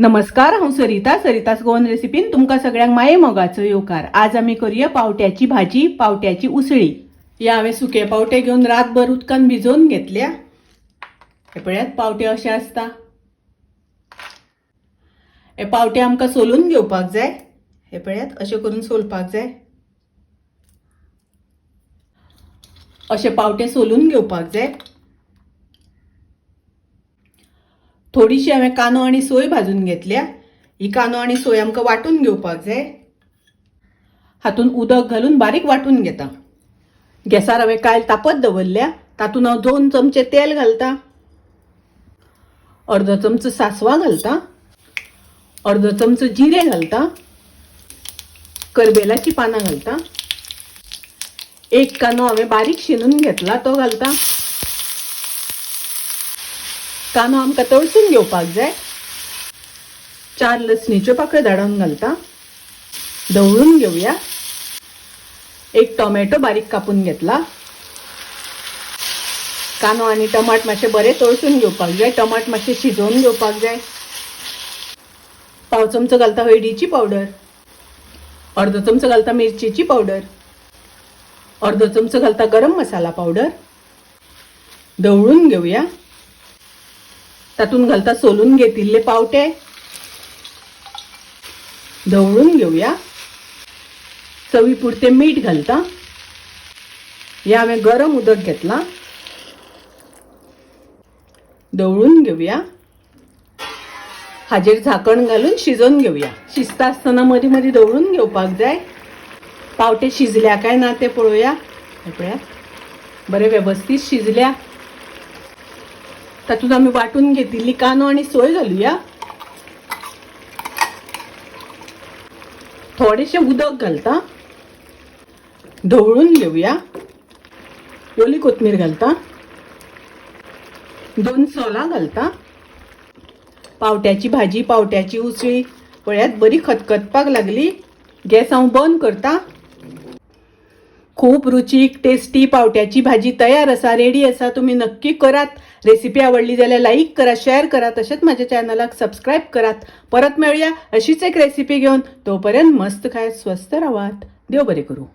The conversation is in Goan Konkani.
नमस्कार, हांव सरिता. सरितास गोवन रेसिपीन तुमकां सगळ्यांक माये मोगाचो येवकार. आज आमी करूया पावट्याची भाजी, पावट्याची उसळी. या हांवें सुके पावटे घेवन रातभर उदकान भिजोवन घेतल्या. हे पळयात, पावटे अशे आसता. हे पावटे आमकां सोलून घेवपाक जाय. हे पळयात, अशें करून सोलपाक जाय. अशे पावटे सोलून घेवपाक जाय. थोडीशी हांवें कांदो आनी सोय भाजून घेतल्या. ही कांदो आनी सोय आमकां वांटून घेवपाक जाय. हातून उदक घालून बारीक वांटून घेता. गॅसार हांवें कायल तापत दवरल्या. तातूंत हांव 2 चमचे तेल घालता, अर्दो चमचो सासवां घालता, अर्दो चमचो जिरें घालता, करबेलाची पानां घालता. एक कांदो हांवें बारीक शिनून घेतला तो घालता. कांदो आमकां तळसून घेवपाक जाय. 4 लसणीच्यो पाकळ्यो धाडोवन घालता. धवळून घेवया. एक टोमॅटो बारीक कापून घेतला. कांदो आनी टमाट मातशे बरे तळसून घेवपाक जाय. टमाट मातशे शिजोवन घेवपाक जाय. 1/4 चमचो घालता हळदीची पावडर, अर्दो चमचो घालता मिरचेची पावडर, अर्दो चमचो घालता गरम मसाला पावडर. धवळून घेवया. तातूंत घालता सोलून घेतिल्ले पावटे. धवळून घेवया. चवी पुरते मीठ घालता. हे हांवें गरम उदक घेतलां. धवळून घेवया. हाजेर झाकण घालून शिजोवन घेवया. शिजता आसतना मदीं मदीं धवळून घेवपाक जाय. पावटे शिजल्या काय ना ते पळोवया. हे पळयात, बरे वेवस्थीत शिजल्या. तातूंत आमी वांटून घेतिल्ली कांदो आनी सोय घालुया. थोडेशें उदक घालता. धवळून घेवया. ओली कोथमीर घालता. 2 सोलां घालता. पावट्याची भाजी, पावट्याची उसळी पळयात बरी खतखतपाक लागली. गॅस हांव बंद करता. खूब रुचीक टेस्टी पावट्याची भाजी तयार आसा, रेडी आसा. तुमी नक्की करात. रेसिपी आवडली जाल्यार लाईक करा, शेअर करा, तशेंच माझ्या चॅनलाक सबस्क्राईब करात. परत मेळुया अशीच एक रेसिपी घेवन. तोपर्यंत मस्त खायात, स्वस्थ रावात. देव बरें करूं.